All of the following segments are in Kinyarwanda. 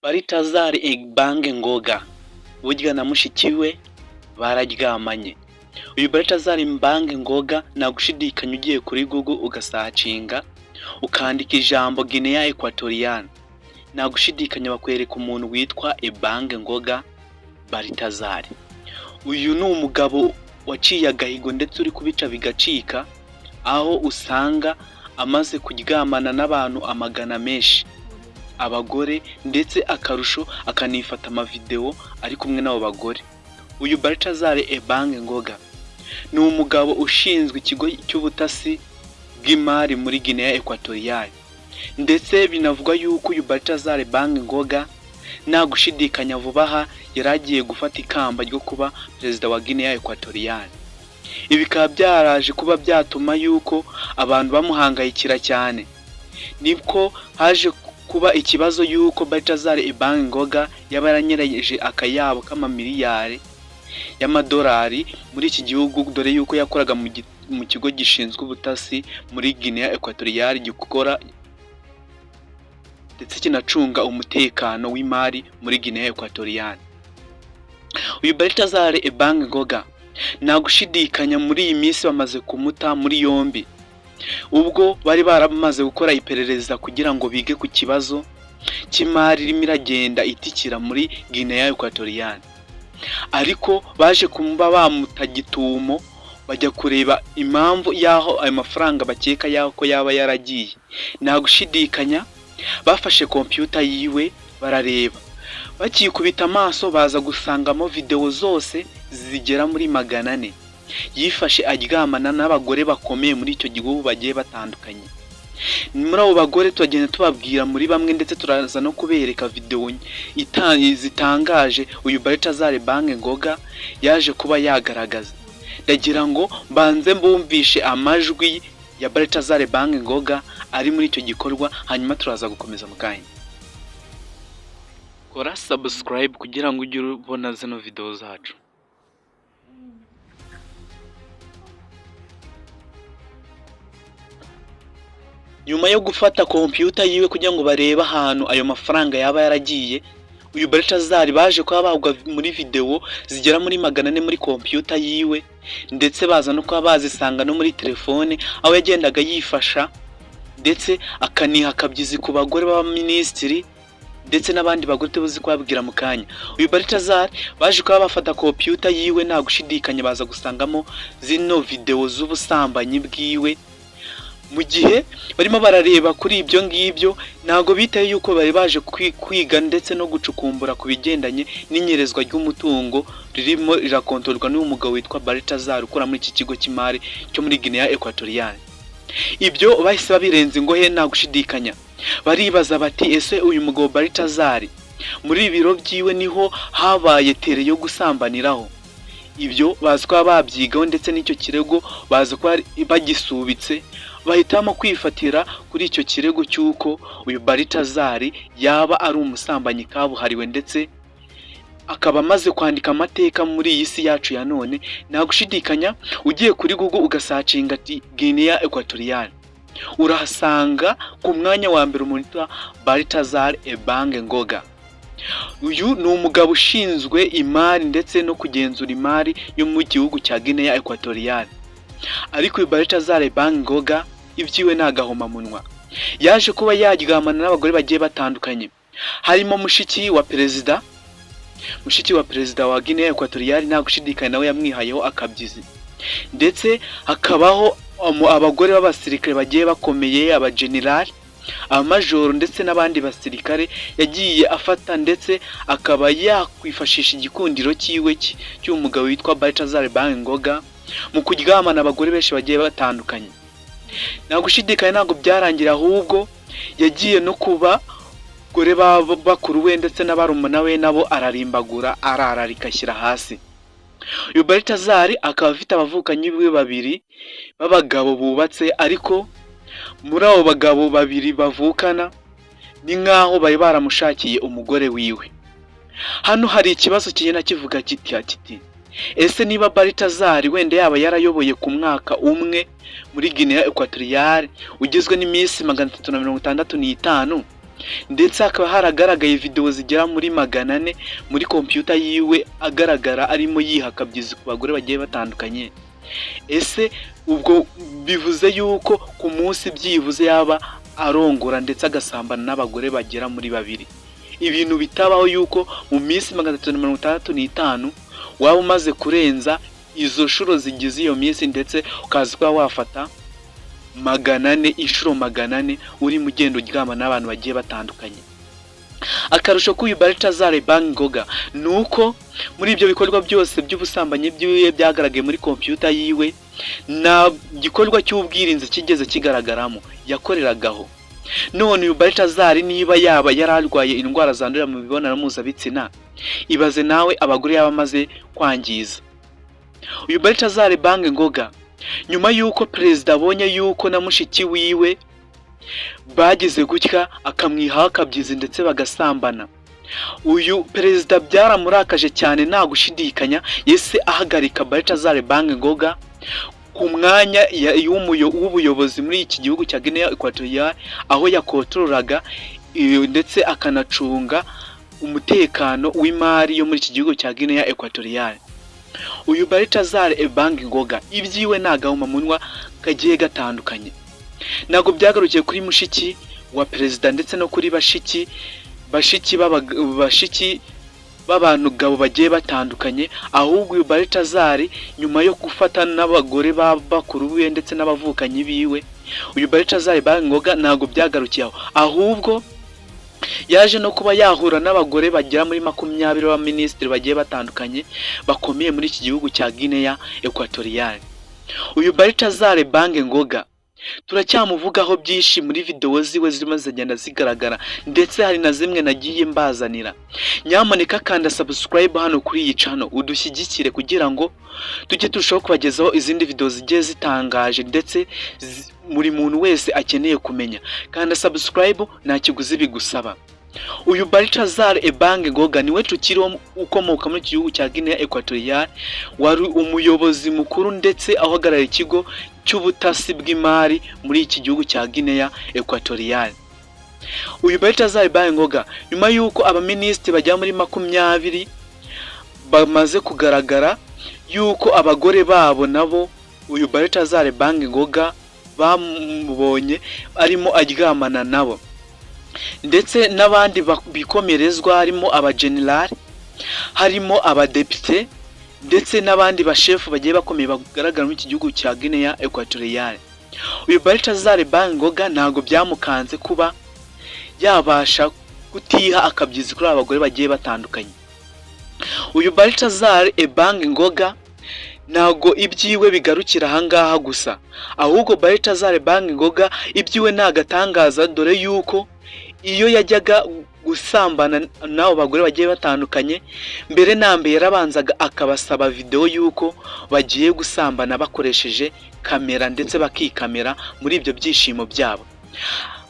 Balthazar Ebang Ngoga burya na mushiki we bararyamanye. Uyu Balthazar Ebang Ngoga, nta gushidikanya, ugiye kuri Google ugasearchinga, ukandika ijambo Guinea Equatorial, nta gushidikanya bakwereka umuntu witwa Ebang Ngoga Balthazar. Uyu ni umugabo waciye agahigo ndetse uri kubica bigacika, aho usanga amaze kuryamana n'abantu amagana menshi, abagore, ndetse akarusho akanifata amavidewo ari kumwe n'abo bagore. Uyu Balthazar Ebang Ngoga ni umugabo ushinzwe ikigo cy'ubutasi bw'imari muri Guinea Equatorial, ndetse binavugwa yuko uyu Balthazar Ebang Ngoga nta gushidikanya vuba aha yari agiye gufata ikamba ryo kuba perezida wa Guinea Equatorial. Ibi bikaba byaraje kuba byatuma yuko abantu bamuhangayikira cyane. Nibwo haje kuba ikibazo yuko Balthazar Ebang Ngoga yaba yaranyereje akayabo k'amamiliyari y'amadolari muri iki gihugu, dore yuko yakoraga mu kigo gishinzwe ubutasi muri Guinea Equatorial, gikora ndetse kinacunga umutekano w'imari muri Guinea Equatorial. Uyu Balthazar Ebang Ngoga, nta gushidikanya, muri iyi minsi bamaze kumuta muri yombi, ubwo bari baramaze gukora iperereza kugira ngo bige ku kibazo cy'imari irimo iragenda itikira muri Guinea Equatorial. Ariko baje kuba bamuta gitumo, bajya kureba impamvu y'aho ayo mafaranga bakeka y'aho ko yaba yaragiye. Nta gushidikanya bafashe kompiyuta yiwe barareba, bakikubita amaso baza gusangamo videwo zose zigera muri 400 yifashe aryamana n'abagore bakomeye muri icyo gihugu bagiye batandukanye. Muri abo bagore turagenda tubabwira muri bamwe, ndetse turaza no kubereka videwo zitangaje uyu Balthazar Ebang Ngoga yaje kuba yagaragaza. Ndagira ngo mbanze mbumvishe amajwi ya Balthazar Ebang Ngoga ari muri icyo gikorwa, hanyuma turaza gukomeza mu kanya. Kora subscribe kugira ngo ujye ubona zino videwo zacu. Nyuma yo gufata kompiyuta yiwe kugira ngo barebe ahantu ayo mafaranga yaba yaragiye, uyu Balthazar baje kuba bagwa muri videwo zigera muri 400 muri kompiyuta yiwe, ndetse baza no kuba bazisanga no muri telefone, aho yagendaga yifasha ndetse akaniha akabyizi ku bagore b'abaminisitiri ndetse n'abandi bagore tubuzi kubabwira mu kanya. Uyu Balthazar baje kuba bafata kompiyuta yiwe, nta gushidikanya baza gusangamo zino videwo z'ubusambanyi bwiwe. Mu gihe barimo barareba kuri ibyo ngibyo, ntabwo bitaye yuko bari baje kwiga ndetse no gucukumbura ku bigendanye n'inyerezwa ry'umutungo ririmo rirakontorwa n'uyu mugabo witwa Balthazar ukora muri iki kigo cy'imari cyo muri Guinea Equatorial. Ibyo bahise babirenza ingohe. Nta gushidikanya baribaza bati: "Ese uyu mugabo Balthazar muri ibi biro byiwe niho habaye terrain yo gusambaniraho?" Ibyo bazi kuba babyigaho, ndetse n'icyo kirego bazi kuba bagisubitse, bahitamo kwifatira kuri icyo kirego cy'uko uyu Balthazar yaba ari umusambanyi kabuhariwe, ndetse akaba amaze kwandika amateka muri iyi si yacu ya none. Nta gushidikanya, ugiye kuri Google ugasearchinga ati "Guinea Equatorial", urahasanga ku mwanya wa mbere umuntu witwa Balthazar Ebang Ngoga. Uyu ni umugabo ushinzwe imari ndetse no kugenzura imari yo mu gihugu cya Guinea Equatorial. Ariko uyu Balthazar Ebang Ngoga ibyiwe ni agahomamunwa. Yaje kuba yaryamana n'abagore bagiye batandukanye, harimo mushiki wa perezida, mushiki wa perezida wa Guinea Equatorial. Nta gushidikanya nawe yamwihayeho akabyizi, ndetse hakabaho abagore b'abasirikare bagiye bakomeye, abajenerali, abamajoro ndetse n'abandi basirikare yagiye afata, ndetse akaba yakwifashisha igikundiro cyiwe cy'umugabo witwa Balthazar Ebang Ngoga mu kuryamana abagore benshi bagiye batandukanye. Nta gushidikanya ntabwo byarangira, ahubwo yagiye no kuba gore bakuru we ndetse na barumuna we, nabo ararimbagura, arararika, ashyira hasi. Uyu Balthazar akaba afite abavukanyi be babiri b'abagabo bubatse, ariko muri abo bagabo babiri bavukana ni nk'aho bari baramushakiye umugore wiwe. Hano hari ikibazo kigenda kivuga kiti: "Ese niba Balthazar wenda yaba yarayoboye ku mwaka umwe muri Guinea Equatorial ugizwe n'iminsi 365, Ndetse hakaba haragaragaye videwo zigera muri 400 muri kompiyuta yiwe, agaragara arimo yiha akabyizi ku bagore bagiye batandukanye. Ese ubwo bivuze yuko ku munsi byibuze yaba arongora ndetse agasambana n'abagore bagera muri babiri? Ibintu bitabaho yuko mu minsi 365 waba umaze kurenza izo nshuro zigize iyo minsi, ndetse ukaza kuba wafata 400, inshuro 400 urimo ugenda uryama n'abantu bagiye batandukanye. Akarusho k'uyu Baltasar Ebang Engonga ni uko muri ibyo bikorwa byose by'ubusambanyi byiwe byagaragaye muri kompiyuta yiwe, nta gikorwa cy'ubwirinzi kigeze kigaragaramo, yakoreragaho. None uyu Baltasar niba yaba yararwaye indwara zandurira mu mibonano mpuzabitsina, ibaze nawe abagore yaba amaze kwangiza. Uyu Baltasar Ebang Engonga, nyuma y'uko perezida abonye yuko na mushiki wiwe bagize gutya akamwihaho akabyizi ndetse bagasambana, uyu perezida byaramurakaje cyane. Nta gushidikanya, yese ahagarika Baltasar Ebang Engonga ku mwanya w'ubuyobozi muri iki gihugu cya Guinea Equatorial, aho yakontorolaga ndetse akanacunga umutekano w'imari yo muri iki gihugu cya Guinea Equatorial. Uyu Baltasar Ebang Engonga ibyiwe ni agahomamunwa kagiye gatandukanye. Ntabwo byagarukiye kuri mushiki wa perezida ndetse no kuri bashiki b'abantu gabo bagiye batandukanye, ahubwo uyu Baltasar, nyuma yo gufata n'abagore ba bakuru biwe ndetse n'abavukanyi biwe, uyu Baltasar Ebang Engonga ntabwo byagarukiye aho, ahubwo yaje no kuba yahura n'abagore bagera muri 20 b'abaminisitiri bagiye batandukanye bakomeye muri iki gihugu cya Guinea Equatorial. Uyu Baltasar Ebang Engonga turacyamuvugaho byinshi muri videwo ziwe zirimo zigenda zigaragara, ndetse hari na zimwe nagiye mbazanira. Nyamuneka kanda subscribe hano kuri iyi channel, udushyigikire kugira ngo tujye turushaho kubagezaho izindi videwo zigiye zitangaje ndetse buri muntu wese akeneye kumenya. Kanda subscribe, nta kiguzi bigusaba. Uyu Baltasar Ebang Engonga niwe tukiriho, ukomoka muri iki gihugu cya Guinea Equatorial, wari umuyobozi mukuru ndetse uhagarariye ikigo cy'ubutasi bw'imari muri iki gihugu cya Guinea Equatorial. Uyu Baltasar Ebang Engonga, nyuma y'uko abaminisitiri bagera muri 20 bamaze kugaragara yuko abagore babo nabo uyu Baltasar Ebang Engonga bamubonye arimo aryamana nabo, ndetse n'abandi bikomerezwa, harimo abajenerali, harimo abadepite ndetse n'abandi bashefu bagiye bakomeye bagaragara muri iki gihugu cya Guinea Equatorial, uyu Baltasar Ebang Engonga ntabwo byamukanze kuba yabasha kutiha akabyizi kuri aba bagore bagiye batandukanye. Uyu Baltasar Ebang Engonga ntabwo ibyiwe bigarukira ahangaha gusa, ahubwo Baltasar Ebang Engonga ibyiwe ni agatangaza, dore yuko iyo yajyaga gusambana n'abo bagore bagiye batandukanye, mbere na mbere yarabanzaga akabasaba videwo y'uko bagiye gusambana bakoresheje kamera, ndetse bakikamera muri ibyo byishimo byabo.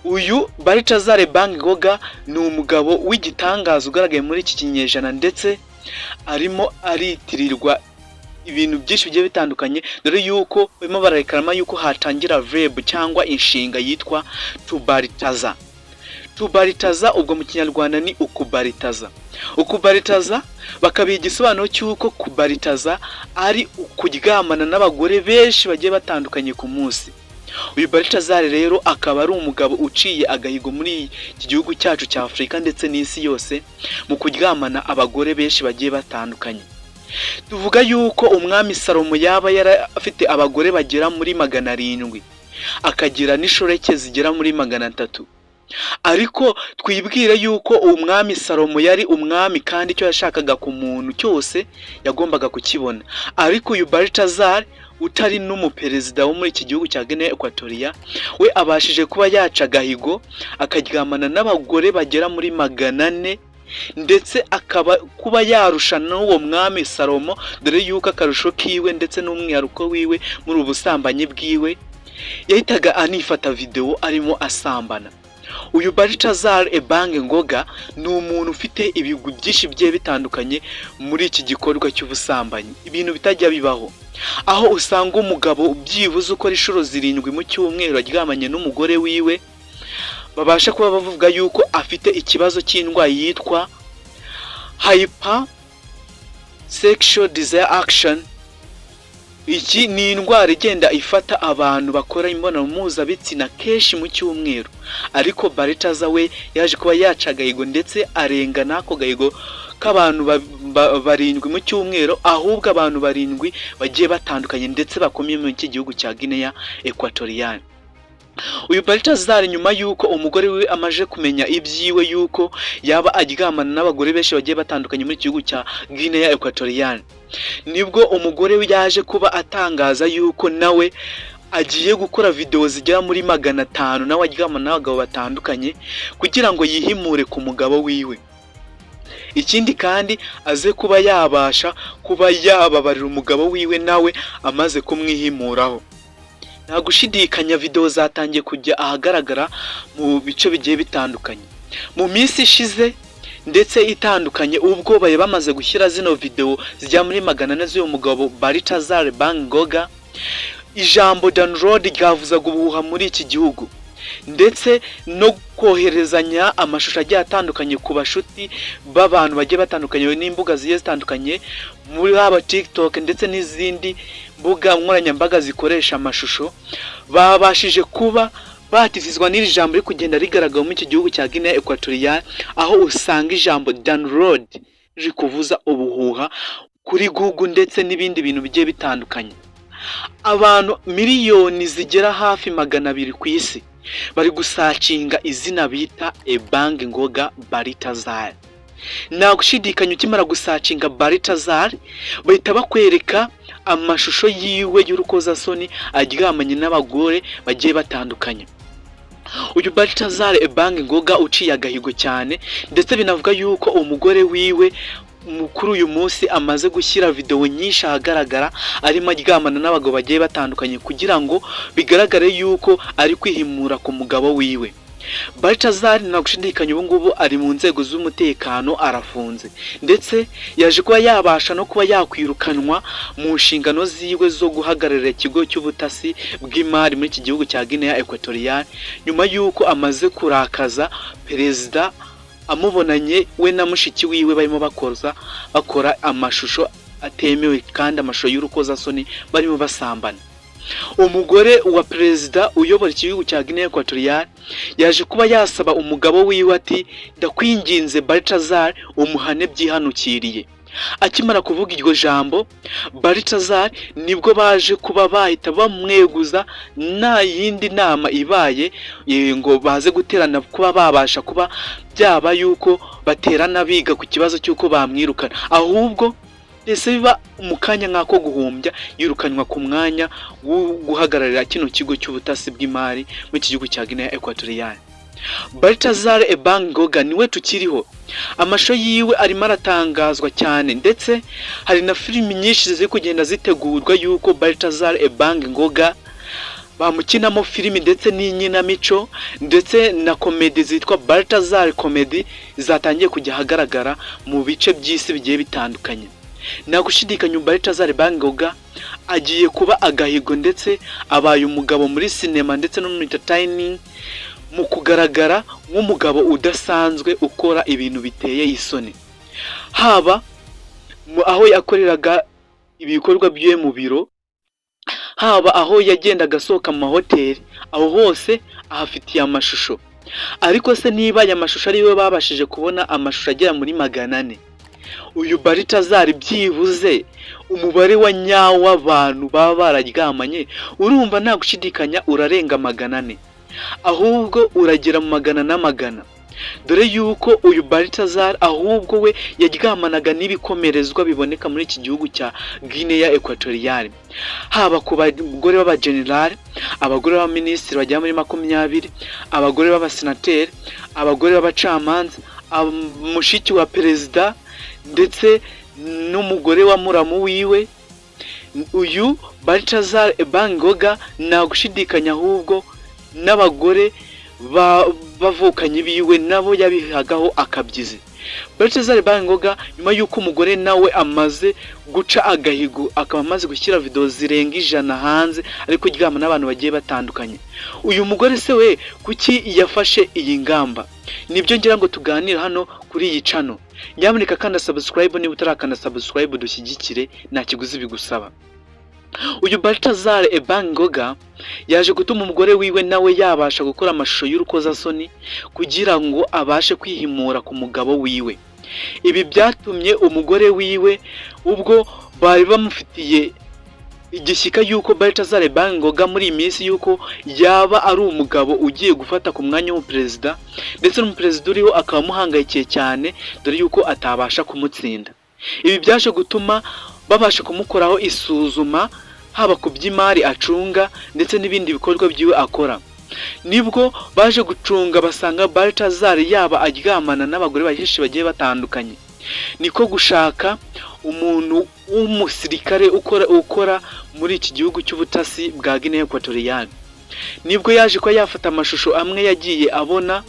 Uyu Baltasar Ebang Engonga ni umugabo w'igitangaza ugaragaye muri iki kinyejana, ndetse arimo aritirirwa ibintu byinshi bigiye bitandukanye, dore yuko barimo bararekarama yuko hatangira verb cyangwa inshinga yitwa tubaritaza. Tubaritaza ubwo mu Kinyarwanda ni ukubaritaza. Ukubaritaza bakabiha igisobanuro cy'uko kubaritaza ari ukuryamana n'abagore benshi bagiye batandukanye ku munsi. Uyu Baltasar rero akaba ari umugabo uciye agahigo muri iki gihugu cyacu cya Afurika ndetse n'isi yose mu kuryamana abagore benshi bagiye batandukanye. Tuvuga yuko umwami Salomo yaba yari afite abagore bagera muri 700, akagira n'inshoreke zigera muri 300, ariko twibwire yuko umwami Salomo yari umwami kandi icyo yashakaga ku muntu cyose yagombaga kukibona. Ariko uyu Baltasar utari n'umuperezida wo muri iki gihugu cya Guinea Equatorial, we abashije kuba yaca agahigo akaryamana n'abagore bagera muri 400, ndetse akaba kuba yarusha n'uwo mwami Salomo, dore yuko akarusho kiwe ndetse n'umwihariko wiwe muri ubu busambanyi bwiwe, yahitaga anifata videwo arimo asambana. Uyu Baltasar Ebang Engonga ni umuntu ufite ibigwi byinshi bigiye bitandukanye muri iki gikorwa cy'ubusambanyi, ibintu bitajya bibaho, aho usanga umugabo byibuze ukora inshuro zirindwi mu cyumweru aryamanye n'umugore wiwe. Babasha kuba bavuga yuko afite ikibazo cy'indwara yitwa hyper sexual desire action. Iki ni indwara igenda ifata abantu bakora imibonano mpuzabitsina kenshi mu cyumweru, ariko Baltasar we yaje kuba yaca agahigo, ndetse arenga n'ako gahigo k'abantu 7 mu cyumweru, ahubwo abantu 7 bagiye batandukanye ndetse bakomeye muri iki gihugu cya Guinea Equatorial. Uyu Baltasar, nyuma y'uko umugore we amaze kumenya ibyiwe, y'uko yaba aryamana n'abagore benshi bagiye batandukanye muri iki gihugu cya Guinea Equatorial, nibwo umugore we yaje kuba atangaza yuko nawe agiye gukora videwo zigera muri 500, nawe aryamana n'abagabo batandukanye, kugira ngo yihimure ku mugabo wiwe. Ikindi kandi, aze kuba yabasha kuba yababarira umugabo wiwe nawe amaze kumwihimuraho. Nta gushidikanya, videwo zatangiye kujya ahagaragara mu bice bigiye bitandukanye mu minsi ishize ndetse itandukanye. Ubwo bari bamaze gushyira zino videwo zijya muri 400 z'uyu mugabo Baltasar Ebang Engonga, ijambo download ryavuzaga ubuhuha muri iki gihugu, ndetse no koherezanya amashusho agiye atandukanye ku bashuti b'abantu bagiye batandukanye n'imbuga zigiye zitandukanye, muri haba TikTok ndetse n'izindi mbuga nkoranyambaga zikoresha amashusho, babashije kuba batizizwa n'iri jambo riri kugenda rigaragara muri iki gihugu cya Guinea Equatorial, aho usanga ijambo download riri kuvuza ubuhuha kuri Google ndetse n'ibindi bintu bigiye bitandukanye. Abantu miliyoni zigera hafi 200 ku isi bari gusearchinga izina bita Ebang Engonga Baltasar. Nta gushidikanya, ukimara gusearchinga Baltasar, bahita bakwereka amashusho yiwe y'urukozasoni aryamanye n'abagore bagiye batandukanye. Uyu Baltasar Ebang Engonga uciye agahigo cyane, ndetse binavuga yuko umugore wiwe kuri uyu munsi amaze gushyira videwo nyinshi ahagaragara arimo aryamana n'abagabo bagiye batandukanye, kugira ngo bigaragare yuko ari kwihimura ku mugabo wiwe. Baltasar, nta gushidikanya, ubu ngubu ari mu nzego z'umutekano, arafunze, ndetse yaje kuba yabasha no kuba yakwirukanwa mu nshingano ziwe zo guhagararira ikigo cy'ubutasi bw'imari muri iki gihugu cya Guinea Equatorial, nyuma y'uko amaze kurakaza perezida amubonanye we na mushiki wiwe barimo bakora amashusho atemewe, kandi amashusho y'urukozasoni, barimo basambana. Umugore wa perezida uyobora igihugu cya Guinea Equatorial yaje kuba yasaba umugabo wiwe ati: "Ndakwinginze Baltasar, umuhane byihanukiriye." Akimara kuvuga iryo jambo Baltasar, nibwo baje kuba bahita bamweguza nta yindi nama ibaye ngo baze guterana, kuba babasha kuba byaba yuko baterana biga ku kibazo cy'uko bamwirukana, ahubwo ese biba mu kanya nk'ako guhumbya, yirukanwa ku mwanya wo guhagararira kino kigo cy'ubutasi bw'imari muri iki gihugu cya Guinea Equatorial. Baltasar Ebang Engonga niwe tukiriho, amashusho yiwe arimo aratangazwa cyane, ndetse hari na filimi nyinshi ziri kugenda zitegurwa yuko Baltasar Ebang Engonga bamukinamo filimi, ndetse n'inkinamico, ndetse na comedy zitwa Baltasar Comedy zatangiye kujya ahagaragara mu bice by'isi bigiye bitandukanye. Nta gushidikanya, Baltasar Ebang Engonga agiye kuba agahigo, ndetse abaye umugabo muri sinema ndetse no muri entertaining, mu kugaragara nk'umugabo udasanzwe ukora ibintu biteye isoni, haba aho yakoreraga ibikorwa bye mu biro, haba aho yagendaga asohoka mu mahoteli, aho hose ahafitiye amashusho. Ariko se niba aya mashusho ariyo babashije kubona, amashusho agera muri 400, uyu Baltasar byibuze umubare wa nyawo w'abantu baba bararyamanye, urumva nta gushidikanya urarenga 400, ahubwo uragera mu magana n'amagana, dore yuko uyu Baltasar ahubwo we yaryamanaga n'ibikomerezwa biboneka muri iki gihugu cya Guinea Equatorial, haba ku bagore b'abajenerali, abagore b'abaminisitiri bagera muri 20, abagore b'abasenateri, abagore b'abacamanza, mushiki wa perezida, ndetse n'umugore wa muramu wiwe. Uyu Baltasar Ebang Engonga, nta gushidikanya, ahubwo n'abagore bavukanye biwe nabo yabihagaho akabyizi. Baltazar Ebang Engonga, nyuma y'uko umugore nawe amaze guca agahigo, akaba amaze gushyira video zirenga 100 hanze ari kuryama n'abantu bagiye batandukanye, uyu mugore se we kuki yafashe iyi ngamba? Nibyo ngira ngo tuganire hano kuri iyi channel. Nyamuneka kanda subscribe niba utarakanda subscribe, dushyigikire, nta kiguzi bigusaba. Uyu Baltazar Ebang Engonga yaje gutuma umugore wiwe nawe yabasha gukora amashusho y'urukozasoni kugira ngo abashe kwihimura ku mugabo wiwe. Ibi byatumye umugore wiwe, ubwo bari bamufitiye igishyika y'uko Baltazar Ebang Engonga muri iyi minsi y'uko yaba ari umugabo ugiye gufata ku mwanya w'umuperezida, ndetse n'umuperezida uriho akaba amuhangayikiye cyane, dore y'uko atabasha kumutsinda. Ibi byaje gutuma babasha kumukoraho isuzuma, haba ku by'imari acunga ndetse n'ibindi bikorwa byiwe akora. Nibwo baje gucunga basanga Baltazar yaba aryamana n'abagore benshi bagiye batandukanye. Niko gushaka umuntu w'umusirikare ukora muri iki gihugu cy'ubutasi bwa Guinea Equatoriale. Nibwo yaje kuba yafata amashusho amwe yagiye abona,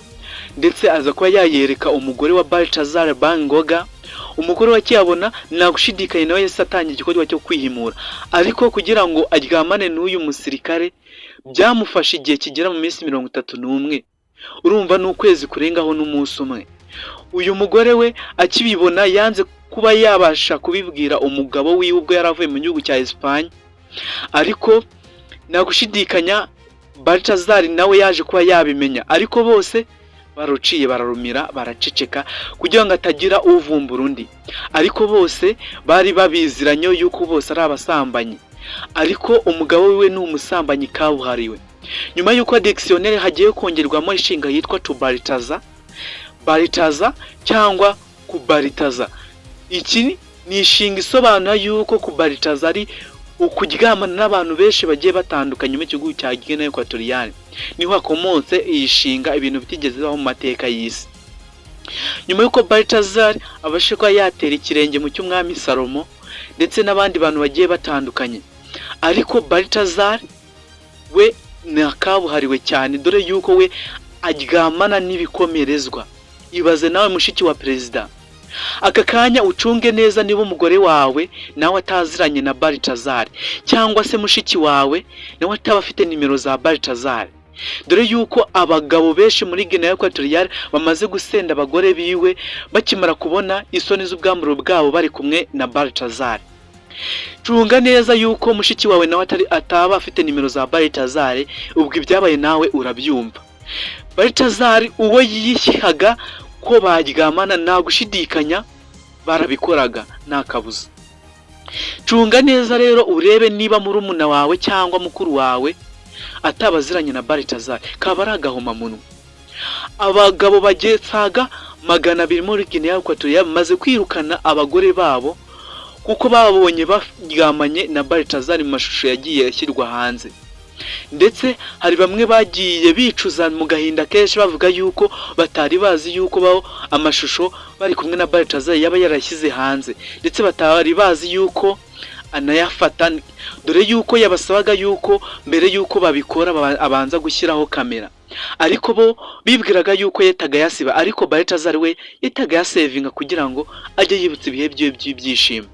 ndetse aza kuba yayereka umugore wa Baltazar Ebang Engonga. Umugore we akiyabona, nta gushidikanya, nawe yahise atangira igikorwa cyo kwihimura. Ariko kugira ngo aryamane n'uyu musirikare byamufashe igihe kigera mu minsi 31. Urumva ni ukwezi kurengaho n'umunsi umwe. Uyu mugore we akibibona yanze kuba yabasha kubibwira umugabo wiwe ubwo yari avuye mu gihugu cya Espagne, ariko nta gushidikanya Baltazar nawe yaje kuba yabimenya, ariko bose baruciye bararumira, baraceceka kugira ngo atagira uvumbura undi. Ariko bose bari babiziranye yuko bose ari abasambanyi, ariko umugabo wiwe ni umusambanyi kabuhariwe. Nyuma y'uko dictionnaire hagiye kongerwamo inshinga yitwa tubaritaza, baritaza cyangwa kubaritaza, iki ni inshinga isobanura yuko kubaritaza ari ukuryamana n'abantu benshi bagiye batandukanye mu gihugu cya Guinea Equatoriale. Niho hakomotse iyi nshinga, ibintu bitigeze bibaho mu mateka y'isi. Nyuma y'uko Baltazar abashe kuba yatera ikirenge mu cy'umwami Salomo ndetse n'abandi bantu bagiye batandukanye, ariko Baltazar we ni akabuhariwe cyane, dore yuko we aryamana n'ibikomerezwa. Ibaze nawe, mushiki wa perezida. Aka kanya ucunge neza niba umugore wawe nawe ataziranye na Baltazar, cyangwa se mushiki wawe nawe ataba afite nimero za Baltazar, dore yuko abagabo benshi muri Guinea Equatoriale bamaze gusenda abagore biwe bakimara kubona isoni z'ubwambure bwabo bari kumwe na Baltazar. Cunga neza yuko mushiki wawe nawe atari ataba afite nimero za Baltazar. Ubwo ibyabaye nawe urabyumva. Baltazar uwo yishyikaga ko baryamana, nta gushidikanya barabikoraga, nta kabuza. Cunga neza rero urebe niba murumuna wawe cyangwa mukuru wawe atabaziranye na Baltazar, kaba ari agahomamunwa. Abagabo bagetsaga 200 muri Guinea Equatoriale bamaze kwirukana abagore babo kuko babonye baryamanye na Baltazar mu mashusho yagiye ashyirwa hanze. Ndetse hari bamwe bagiye bicuza mu gahinda kenshi, bavuga yuko batari bazi yuko baho amashusho bari kumwe na Baltazar yaba yarashyize hanze, ndetse batari bazi yuko anayafata, dore yuko yabasabaga yuko mbere yuko babikora abanza gushyiraho kamera, ariko bo bibwiraga yuko yahitaga yasiba. Ariko Baltazar we yahitaga yasevinga kugira ngo ajye yibutsa ibihe byiwe by'ibyishimo.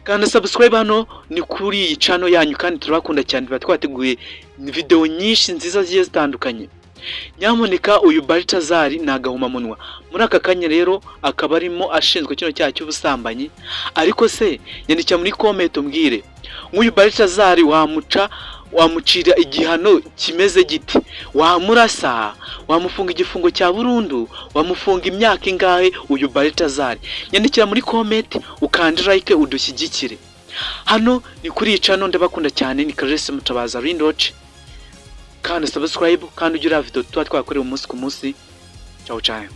Kanda subscribe, hano ni kuri iyi channel yanyu, kandi turabakunda cyane. Tuba twateguye video nyinshi nziza zigiye zitandukanye. Nyamuneka, uyu Baltazar ni agahomamunwa. Muri aka kanya rero akaba arimo ashinzwe kino cyaha cy'ubusambanyi. Ariko se nyandikira muri comment umbwire, nk'uyu Baltazar wamuca, wamucira igihano kimeze gite? Wamurasa? Wamufunga igifungo cya burundu? Wamufunga imyaka ingahe uyu Baltazar? Nyandikira muri comment, ukande like, udushyigikire. Hano ni kuri iyi channel, ndabakunda cyane. Ni Clarisse Mutabaza Rindoce. Kandi subscribe, kandi ujye ureba video tuba twakorewe umunsi ku munsi. Ciao ciao.